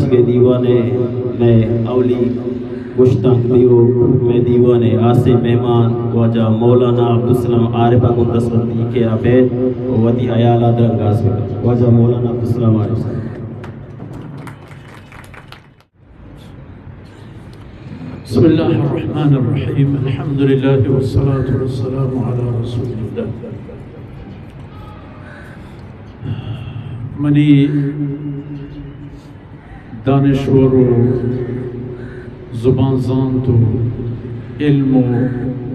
کہ دیوان ءِ مئے اولی گشتانک دیوک، مئے دیوان ءِ ہاسیں مہمان واجہ مولانا عبدالسلام عارف ءَ گوں دستبندی کہ آ بیت ءُ وتی ہیال ءَ درانگاز بکنت۔ واجہ مولانا عبدالسلام عارف صاحب۔ بسم الله الرحمن الرحيم. الحمد لله والصلاة والسلام على رسول الله. منی دانشور ءُ زبان زانت ءُ علم ءُ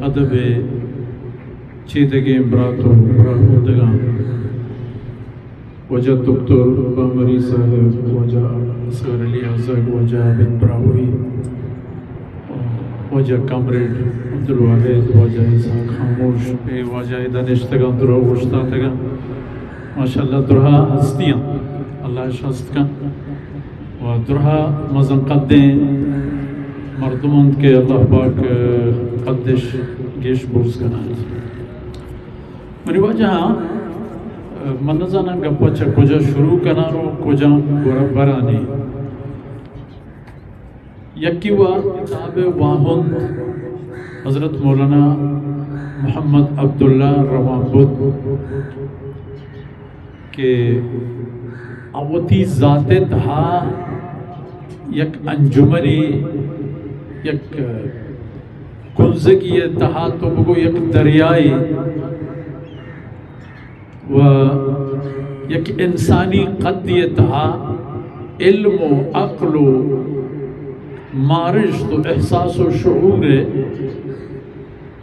ادب ءِ چیدگیں برات ءُ براہمدگاں، واجہ دکتر بامری صاحب، واجہ اصغر علی آزگ، واجہ عابد براہوئی، واجہ کامریڈ عبدالواحد، واجہ اسحاق خاموش، اے واجہ ادا نشتگاں، درا اوشتاتگاں۔ ماشاءاللہ، درا ہستیاں، اللہ اش ہست کن۔ ءُ درا مزن قدیں مردم انت کہ اللہ پاک قدش گیش برز کنات۔ منی واجہاں، من نزاناں گپ ءَ چہ کجا شروع کناں ءُ کجا گورا برانی۔ یکی وا کتاب ءِ واہند حضرت مولانا محمد عبداللہ روانبد کہ آ وتی ذات ءِ تہا یک انجمنے، یک کنزگی ءِ تہا تو بگو یک دریائے ءُ یک انسانی قدے ءِ تہا علم ءُ عقل ءُ مارشت ءُ احساس ءُ شعور ءِ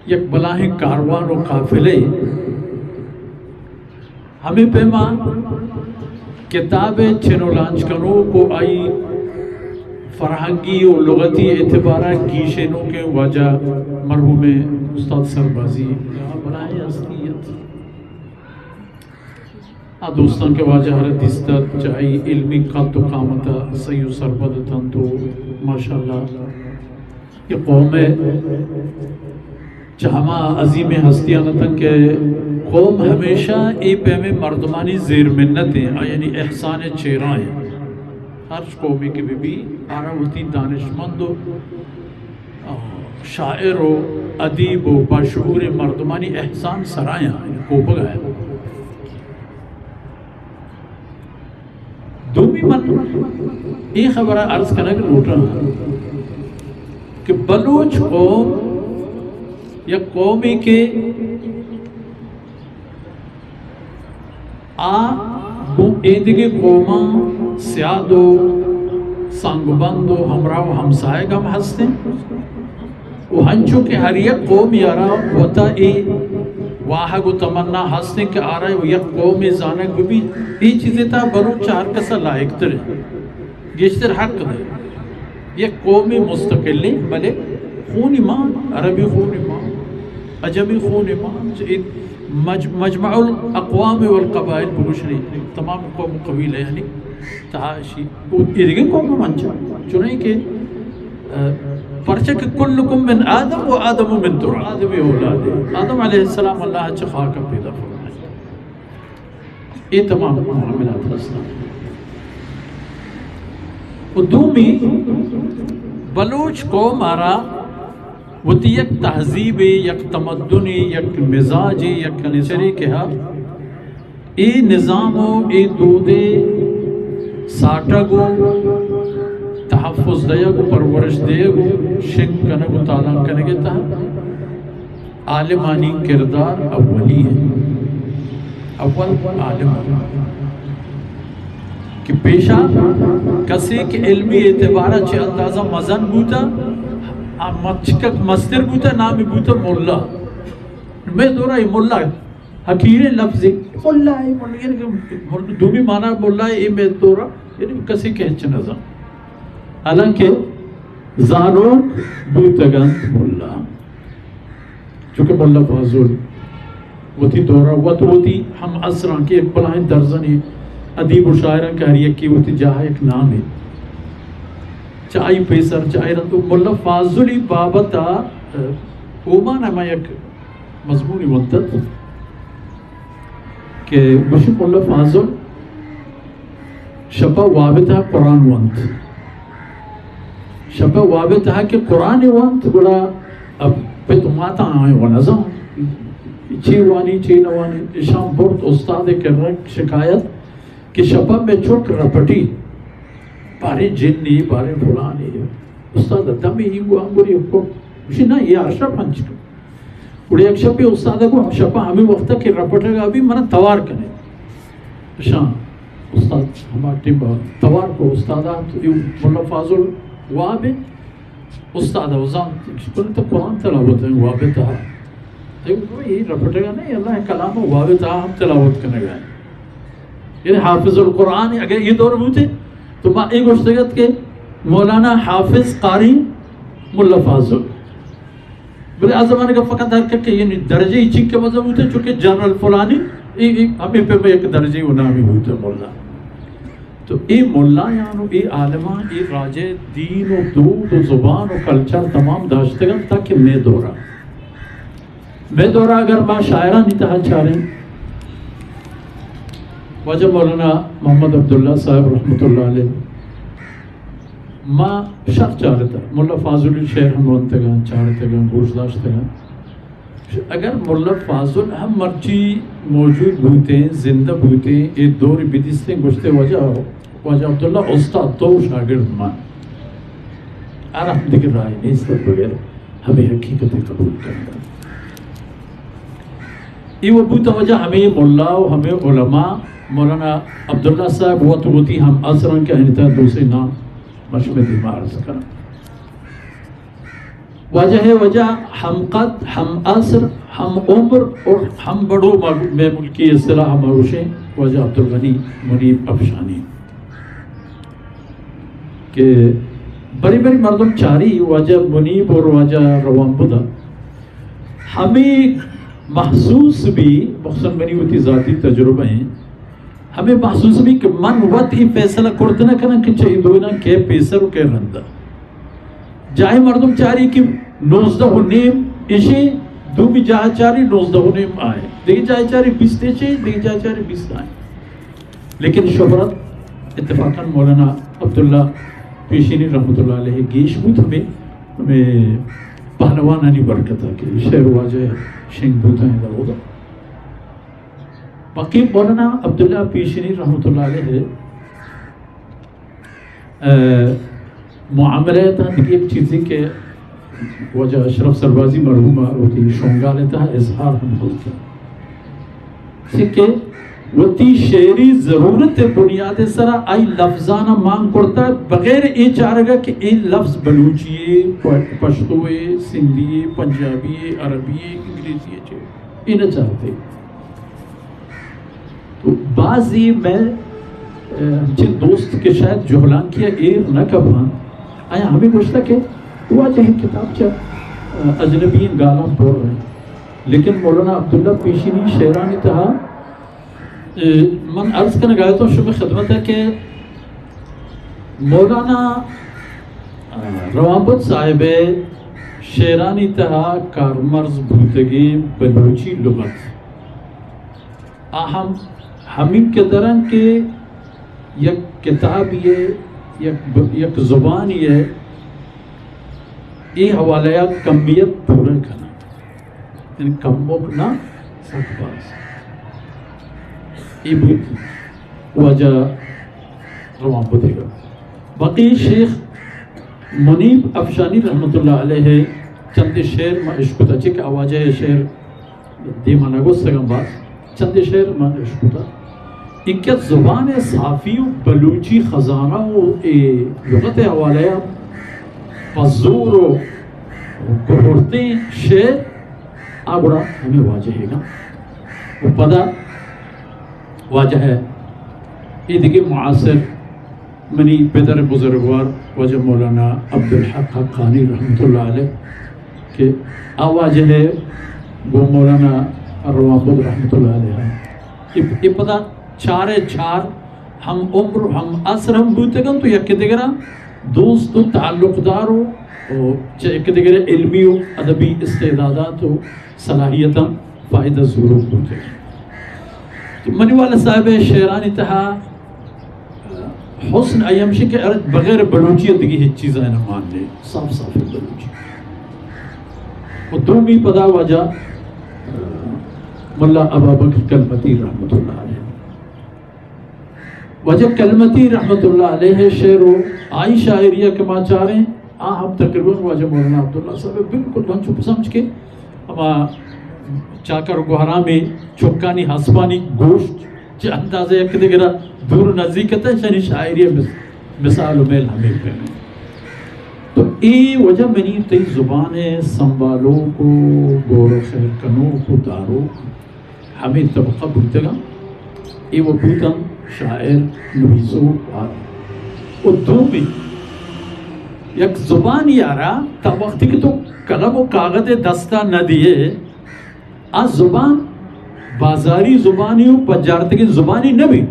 یک بلاہیں کاروان ءُ قافلے۔ ہمے پیما کتاب ءِ چن ءُ لانچ کنوک ءُ آئی فرہنگی ءُ لغتی اعتبار ءَ گیشینوکیں واجہ مرحوم استاد سربازی بلاہیں ہستی ات۔ آ دوستاں کہ واجہ ءَ را دیست ات، چہ آئی علمی قد ءُ قامت ءَ سہی ءُ سرپد اتنت ءُ ماشاءاللہ اے قوم ءِ چہ ہما عظیمیں ہستیاں اتنت کہ قوم ہمیشہ اے پیمیں مردمانی زیر منت ایں، آیانی احسان ءِ چیراں ایں۔ ہرچ قومے کہ بہ بی، آ را وتی دانشمند ءُ شاعر ءُ ادیب ءُ باشعوریں مردمانی احسان سرایاں، یعنی کوپگ ءَ۔ دومی من اے خبر ءَ عرض کنگ لوٹاں کہ بلوچ قوم یک قومے کہ آ گوں ایدگہ قوماں سیاد ءُ سانگبند ءُ ہمراہ ءُ ہمساہگ ہم ہست انت ءُ ہنچو کہ ہر یک قومے ءَ را وتا اے واہگ ءُ تمنا ہست انت کہ آ را یک قومے زانگ بہ بیت، اے چیز ءِ تہا بلوچ چہ ہر کس ءَ لائق تر انت، گیشتر حق دے۔ یک قومے مستقلیں، بلے خونی مان، عربی خونی مان، عجمی خونی مان، چہ اے مج-، مجمع الاقوام والقبائل بگوشنی، تمام قوم و قبیلہ یعنی تہا اشی۔ او ایدگہ قوم من چا، چونائی کہ، اه، پرچہ کہ کلکم من آدم و آدم من تراب، آدمی اولاد۔ آدم علیہ السلام اللہ چہ خاک پیدا فرمائے۔ اے تمام معاملات ہستاں۔ و دومی، بلوچ قوم ءَ را وتی یک تہذیبے، یک تمدنے، یک مزاجے، یک کلچرے کہ ہا، اے نظام و اے دودے ساٹگ و تحفظ دیگ و پرورش دیگ و شنگ کنگ و تالان کنگ ءِ تہا عالمانی کردار اولی انت۔ اول عالم کہ پیشا کسے کہ علمی اعتبار ءَ چہ اندازہ مزن بوتا، آ مچکک مستر بوتا، نامی بوتا ملا۔ مئے دورا اے ملا حقیریں لفظے، ملا اے ملا، یعنی کہ ملا، دومی معنی ملا اے مئے دورا، یعنی کسے کہ ہچ نہ زان۔ حالانکہ زانوک بوتگ انت ملا۔ چونکہ ملا فاضل وتی دورا وت وتی ہم عصراں کہ یک بلاہیں درزنے ادیب و شاعراں کہ ہر یکے وتی جاہ یک نامے۔ چہ آئی پیسر، چہ آئی رند، ملا فاضلی بابت ءَ، اومان ءَ ما یک مضمونے ونتت کہ گوشی ملا فاضل شپا واب ءِ تہا قرآن ونت۔ شپ ءَ واب ءِ تہا کہ قرآن وانت، گڑا اب پت و ماتاں آئیں و نزان چی وانی، چی نہ وانی۔ اشاں برت استاد ءِ کرا شکایت کہ شپ ءَ مئے چک رپٹی، باریں جنی، باریں فلانی۔ استاد دمے ای گو انگری کو، گوشی، نہ، یہ ہر شپ ہنچ کن۔ گڑا یک شپے استاد ءَ گو، ہم شپ ءَ ہمے وقت ءَ کہ رپٹگ ءَ بی، من ءَ توار کنے۔ اشاں استاد ہما ٹیم ءَ توار کو، استاد ءَ تو اے ملا فاضل واب ءَ، استاد ءَ زانت، بلے تو قرآن تلاوت ءَ واب ءِ تہا۔ اے گو، اے رپٹگ ءَ نہیں، اللہ ءِ کلام ءَ واب ءِ تہا ہم تلاوت کنگ ءَ۔ یعنی حافظ القرآن اگہ اے دور بوتے تو ما اے گوشتگ ات کہ مولانا حافظ قاری ملا فاضل۔ بلے آ زمانگ ءَ فقط ہر کہ یعنی درجہ ای چیک ءَ مزہ بوتے، چونکہ جنرل فلانی، ای، ای، ہمیں پہ یک درجہ و نامی بوتے ملا۔ تو اے ملایان و اے عالمان اے راجہ دین و دود و زبان و کلچر تمام داشتگن تاکہ مئے دورا، مئے دورا اگر ما شاعرانی تہا چاریں، واجہ مولانا محمد عبداللہ صاحب رحمت اللہ علیہ، ما شر چارتہ، ملا فاضل شعر ہم ونتگاں، چارتگاں، گوش داشتگاں۔ اگر ملا فاضل ہم مرچی موجود بوتیں، زندہ بوتیں، اے دور بدیستیں، گوشتے، واجہ، واجہ عبداللہ استاد تو شاگرد من۔ آرا ہم دگہ راہ نیست بغیر ہمیں حقیقت قبول کرنا۔ ای و بوت وجہ ہمیں ملا و ہمیں علماء، مولانا عبداللہ صاحب وت وتی ہم عصرن کہ انتا دوسرے نام مشمے دیما عرض کرنا۔ واجہ ءِ وجہ ہم قد، ہم عصر، ہم عمر اور ہم بڑو مگ-، مئے ملکی اصطلاح ہم گوشیں واجہ عبدالغنی منیب افشانی کہ بری بری مردم چاری واجہ منیب اور واجہ روانبد ہمیں محسوس بی، مخصوصاً منی وتی ذاتی تجربہ ہیں، ہمیں محسوس بی کہ من وت ای فیصلہ کرت نہ کناں کہ چہ ای دوئیناں کئے پیسر و کئے رندا۔ جاہے مردم چاری کہ نوزدہ و نیم اشی، دومی جاہ چاری نوزدہ و نیم آئے، دگہ جاہ چاری بیست اشی، دگہ جاہ چاری بیست آئے۔ لیکن شہرت اتفاقاً مولانا عبداللہ پیشینی رحمت اللہ علیہ گیش بوت، ہمیں، ہمیں پہلوانانی برکت کہ شعر واجہ شنگ بوتا ہیں دا۔ باقی مولانا عبداللہ پیشینی رحمت اللہ علیہ، اہ، معاملہ ءِ تہا دگہ یک چیزے کہ واجہ اشرف سربازی مرحوم ءَ وتی شونگال ءِ تہا اظہار ہم کت کہ، چی کہ وتی شعری ضرورت ءِ بنیاد ءِ سرا آئی لفظان ءَ مان کرتا بغیر اے چارگ ءَ کہ اے لفظ بلوچی ءِ، پ-، پشتو ءِ، سندھی ءِ، پنجابی ءِ، عربی ءِ، انگریزی ءِ چے۔ اے نہ چارتے۔ تو بعضی مئے، اہ، ہمچین دوست کہ شاید جہلانکی ءَ ایر نہ کپاں، آیا ہمیں گوشتا کہ واجہ کتاب چہ، اہ، اجنبی گالاں پر ہیں۔ لیکن مولانا عبداللہ پیشینی شعرانی تہا، اہ، من عرض کنگ آیتوں شمئے خدمت ءَ کہ مولانا، اہ، روانبد صاحب ءِ شعرانی تہا کارمرز بوتگیں بلوچی لغت آ ہم ہمینقدر انت کہ یک کتابے ءِ، یک ب-، یک زبانے ءِ اے حوالہ ءَ کمیت پورا کناں۔ یعنی کمک نہ، سک باز۔ اے بوت واجہ روانبد ءِ۔ باقی شیخ منیب افشانی رحمت اللہ علیہ ءِ چندے شعر ما اشکتا، چہ کہ آ واجہ ءِ شعر دیما نگوستگاں باز، چندے شعر من اشکتا۔ انکہ زبان صافی و بلوچی خزانہ و اے لغت ءِ حوالہ ءَ پہ زور و گہرتیں شعر آ گڑا ہمے واجہ ءِ گا۔ و پدا واجہ ءِ اے دگہ معاصر منی پدر بزرگوار واجہ مولانا عبدالحق حقانی رحمت اللہ علیہ کہ آ واجہ ءِ گوں مولانا روانبد رحمت اللہ علیہ ءِ، اے پدا چار ءِ چار ہم عمر ہم عصر ہم بوتگ انت و یک دگرا دوست و تعلقدار و، و چہ یک دگرا علمی و ادبی استعدادات و صلاحیتاں فائدہ زوروک بوتگ۔ تو منی والد صاحب ءِ شعرانی تہا، آ، حسن آئی ہمشی کہ ارد بغیر بلوچی ءَ دگہ ہچ چیز ءَ نہ مان نے، صاف صاف بلوچی۔ و دومی پدا واجہ، آ، ملا ابابکر کلمتی رحمت اللہ علیہ۔ واجہ کلمتی رحمت اللہ علیہ شعر و آئی شاعری ءَ کہ ما چاریں، آ ہم تقریباً واجہ مولانا عبداللہ صاحب بالکل ہنچو سمجھ کے ہما چاکر و گوہرامیں چکانی ہسپانی گوشت چہ اندازہ یک دگرا دور و نزیک ات، اشانی شاعری مس-، مثال و میل ہمیں پہ۔ تو اے وجہ منی تئی زبان سنبھالوک و گور و خیر کنوک و داروک ہمے طبقہ بوتگاں، اے و بوتن شاعر، نویسوک و آ۔ و دومی، یک زبانی آرا تا وقتی کہ تو قلم و کاغذ دستا نہ دیئے، آ زبان بازاری زبانی و پجارتگیں زبانی نہ بی۔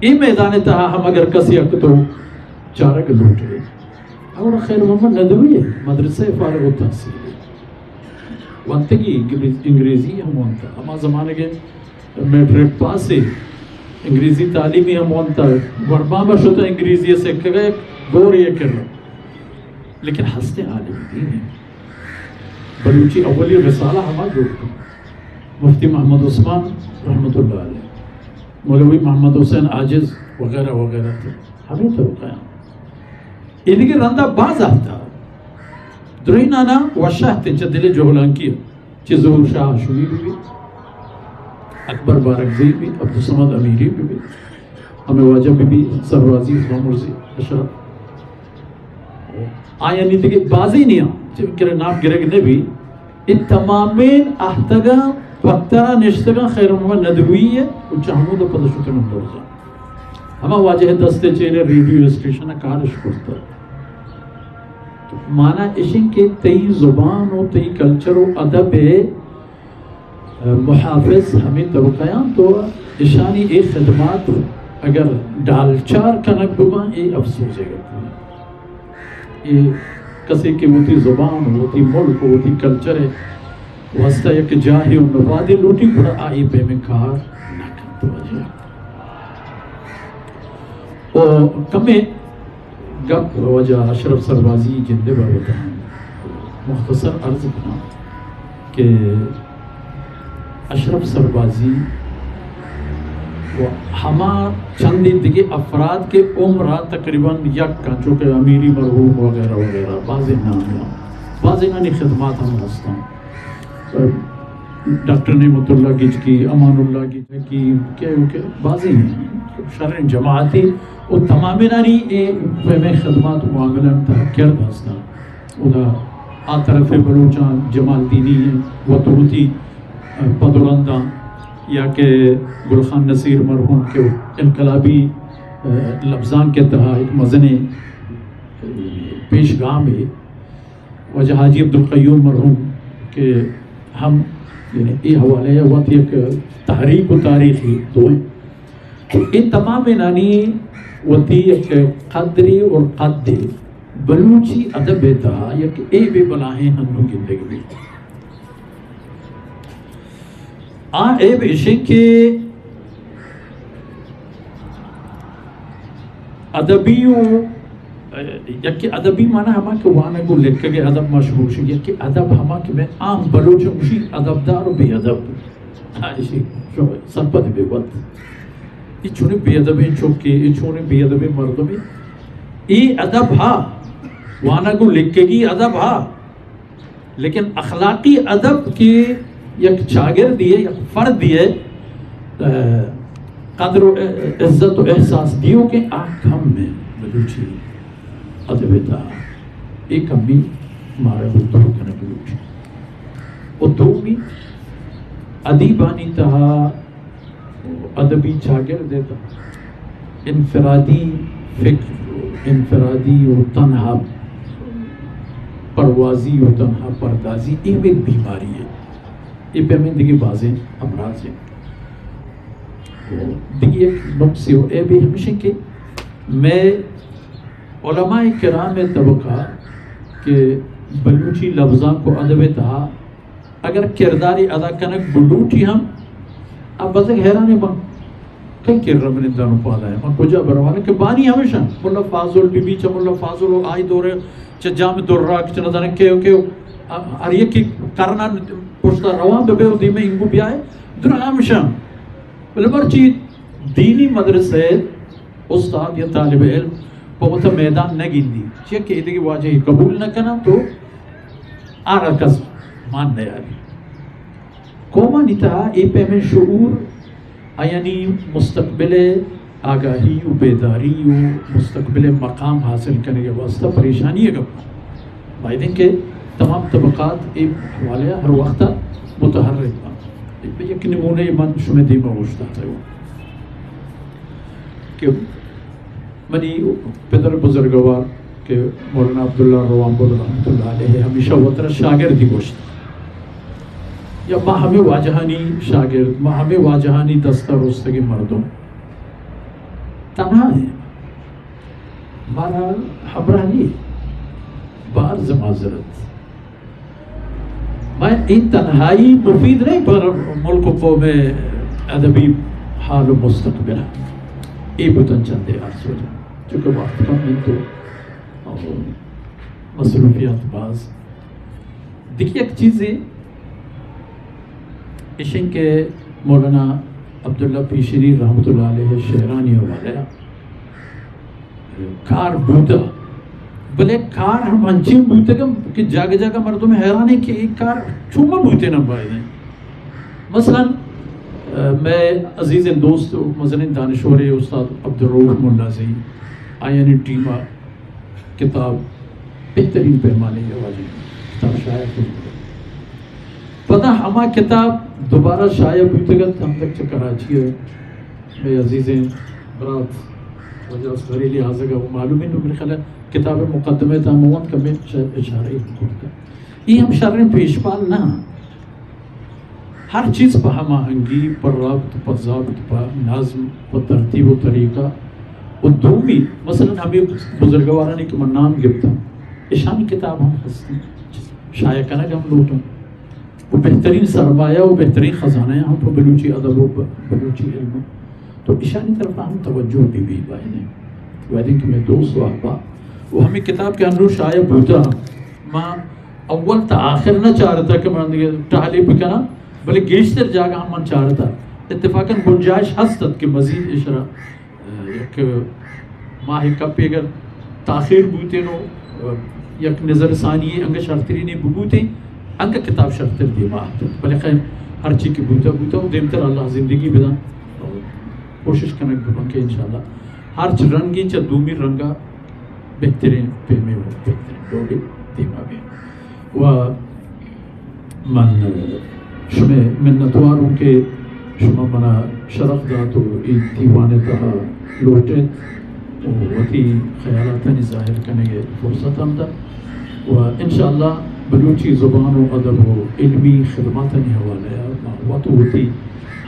اے میدان تہا ہم اگر کسی ءَ تو چارگ لوٹے، اور خیر محمد ندوی ءَ مدرسہ فارغ التحصیل ونتگی، انگریز-، انگریزی ہم ونتا، ہما زمانگ ءَ میٹرک پاس ءَ انگریزی تعلیمی ہم ونتا، گوربام ءَ شتا انگریزی ءَ سکھگ ءَ دور یہ کر، لیکن ہستے عالم دین ہے۔ بلوچی اولی رسالہ ہما جوڑ کن، مفتی محمد عثمان رحمت اللہ علیہ، مولوی محمد حسین عاجز وغیرہ وغیرہ تھے، ہمیں تو کیا۔ اے دگہ رندا باز آتا۔ درینانا وشاہتے چہ دل جہلانکی، چہ ظہور شاہ ہاشمی بی بی، اکبر بارکزئی بی، عبدالصمد امیری بی بی، ہمیں واجہ بی بی سربازی، غلام مرزی اشرف۔ آیانی دگہ بازی نیاں، چہ کرے نام گرگ نبی۔ اے تمامیں اہتگاں پترا نشتگاں خیر محمد ندوی ءَ و چہ ہمود پد شتگاں برزا۔ ہما واجہ دست چیرے ریڈیو اسٹیشن کارش کرتا۔ مانا اشن کہ تئی زبان و تئی کلچر و ادب ءِ محافظ ہمے طبقہ آں، تو اشانی اے خدمات اگر ڈالچار کنگ بباں، اے افسوز ءِ گپ۔ اے کسے کہ وتی زبان، وتی ملک، وتی کلچر ءِ واسطہ یک جاہے و نبادے لوٹی، گڑا آ اے پیمیں کار نہ کنت۔ واجہ و کمے گپ واجہ اشرف سربازی جند ءِ بابت ءَ مختصر عرض کناں کہ اشرف سربازی و ہما چندے دگہ افراد کہ عمر ءَ تقریباً یک اَنت، چو کہ امیری مرحوم وغیرہ وغیرہ، بازیں نام، بازیں آنی خدمات ہم ہستاں۔ ڈاکٹر نعمت اللہ گچکی، امان اللہ گچکی، کہ، کہ بازیں شریں جماعتی و تمامینانی اے پیمیں خدمات و معاملہ تہا کرد ہستاں۔ اودا آ طرف بلوچاں جمالدینی وت وتی پد و رنداں، یا کہ گل خان نصیر مرحوم کہ انقلابی لبزانک ءِ تہا ایک مزنیں پیش گامے، واجہ حاجی عبدالقیوم مرحوم کہ ہم، یعنی، اے حوالہ ءَ وت یک تحریک و تاریخی دوئیں۔ تو اے تمامینانی وتی یک قدرے اور قدے بلوچی ادب ءِ تہا یک عیبے بلاہیں ہندو گندگ بیت۔ آ عیب اشیں کہ ادبی و، یکے ادبی مانا ہما کہ وانگ و لکھگ ءِ ادب ما شما گوشیں، یکے ادب ہما کہ مئے عام بلوچ گوشی ادبدار و بے ادب۔ ہاں، اشی شما سرپد بے وت۔ اے چونیں بے ادبیں چکے، اے چونیں بے ادبیں مردمے۔ اے ادب ہا، وانگ و لکھگی ادب ہا۔ لیکن اخلاقی ادب کہ یک چاگردے ءِ، یک فردے ءِ، ءَ، قدر و عزت و احساس دیوکیں آ کم ءِ بلوچی ادب ءِ تہا۔ اے کمی مارا گوں دور کنگ لوٹی۔ و دومی، ادیبانی تہا ادبی چاگرد ءِ تہا انفرادی فکر، انفرادی و تنہا پروازی و تنہا پردازی، اے ہم ایک بیماری ہے۔ اے پیمیں دگہ بازیں امراض ہیں۔ و دگہ یک نقصے و عیبے ہمیش ہیں کہ مئے علماء کرام ءِ طبقہ کہ بلوچی لبزانک و ادب ءِ تہا اگر کردارے ادا کنگ بلوٹی ہم، آ بزگ حیران بنت۔ کئی کرا منندان و پادایا؟ من کجا بروانا کہ بانی ہمیشہ ملا فاضل بی بی، چہ ملا فاضل و آئی دورے، چہ جام دراک، چہ نزاناں کیو کیو، ہر یکی کرنا پشتا روان ببے و دیمے انگو بیائے، درا ہمیشہ۔ بلے مرچی دینی مدرسہ استاد یا طالب علم پہ وتا میدان نہ گندی، چیا کہ ایدگہ واجہ قبول نہ کناں تو آرا کس مان نیاری۔ قومانی تہا اے پیمیں شعور، آیانی مستقبل ءِ آگاہی و بیداری و مستقبل ءِ مقام حاصل کنگ ءِ واستہ پریشانی ءِ گپ۔ باید انت کہ تمام طبقات اے حوالہ ءَ ہر وقت ءَ متحرک بنت۔ یک نمونہ من شمئے دیما اوشتاتگ کہ منی پدر بزرگوار کہ مولانا عبداللہ روانبل رحمت اللہ علیہ ہمیشہ وترا شاگردی گوشت، یا ما ہمے واجہانی شاگرد، ما ہمے واجہانی دستا رستگیں مردم تنہا ہیں، مارا ہمراہ نہیں، بار معذرت۔ من این تنہائی مفید نہیں پر ملک و قوم ادبی حال و مستقبل۔ اے بوتن چندے عرض وجہ، چونکہ وقت کم انت و مصروفیات باز۔ دیکھ یک چیزے اشن کہ مولانا عبداللہ پیشری رحمت اللہ علیہ شعرانی حوالہ کار بوتہ، بلے کار ہم انچیں بوتگ کہ جاگہ جاگہ مردم حیران ہیں کہ اے کار چون بوتے نہ باید ہیں۔ مثلاً، مئے عزیزیں دوست و مزنیں دانشورے استاد عبدالرؤف ملازئی، آیانی ٹیم ءَ کتاب بہترین پیمانے ءَ واجہ کتاب شائع کتگ۔ پدا ہما کتاب دوبارہ شائع بوتگ ات، ہم تک چہ کراچی ءَ مئے عزیزیں برات واجہ اصغری لحاظ ءَ معلوم انت، میرے خیال ءَ کتاب مقدمہ ءِ تہا من وت کمیں اشارہ ءَ کرتگ۔ اے ہم شریں پیشپال نہ۔ ہر چیز پہ ہماہنگی، پہ ربط، پہ ضبط، پہ نظم، پہ ترتیب و طریقہ۔ و دومی، مثلاً ہمے بزرگوارانی کہ من نام گپتاں، اشانی کتاب ہم ہستیں، شائع کنگ ہم لوٹاں۔ و بہترین سرمایہ و بہترین خزانہ ہم پہ بلوچی ادب و ب-، بلوچی علم۔ تو اشانی طرف ہم توجہ بہ بی باید انت۔ باید انت کہ مئے دوست و احباب و ہمے کتاب کہ انو شائع بوتا، ما اول تا آخر نہ چارتا کہ من دیگہ ٹہلی بکناں، بلے گیشتر جاگہ ہم من چارتا۔ اتفاقاً گنجائش ہست ات کہ مزید اشرا، اه، یک ماہ کپے اگر تاخیر بوتین و، اه، یک نظر ثانی انگہ شرترین ببوتین، انگہ کتاب شرتر دیما اتت۔ بلے خیر، ہرچی کہ بوتا بوتا و دیمتر اللہ زندگی بدن۔ کوشش کنگ ببن کہ انشاءاللہ ہرچ رنگی چہ دومی رنگا بہترین پیمے و بہترین ڈولے دیما بی۔ و من شمئے منتوار ہوں کہ شما منا شرف دات و اے دیوان تہا لوٹت و وتی خیالاتانی ظاہر کنگ فرصت ہم دات و انشاءاللہ بلوچی زبان و ادب و علمی خدماتانی حوالہ ما وت و وتی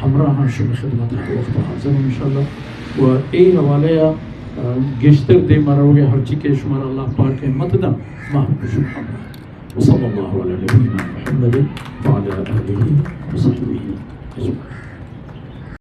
ہمراہاں شمئے خدمت ہر وقت حاضر ہوں انشاءاللہ۔ و اے حوالہ ءَ، اه، گیشتر دیما روگ ءَ ہرچی کہ شمارا اللہ پاک ہمت دنت، ما ہم شما ہمراہ۔ وصلی اللہ علی نبینا محمد وعلی آلہ وصحبہ اجمعین۔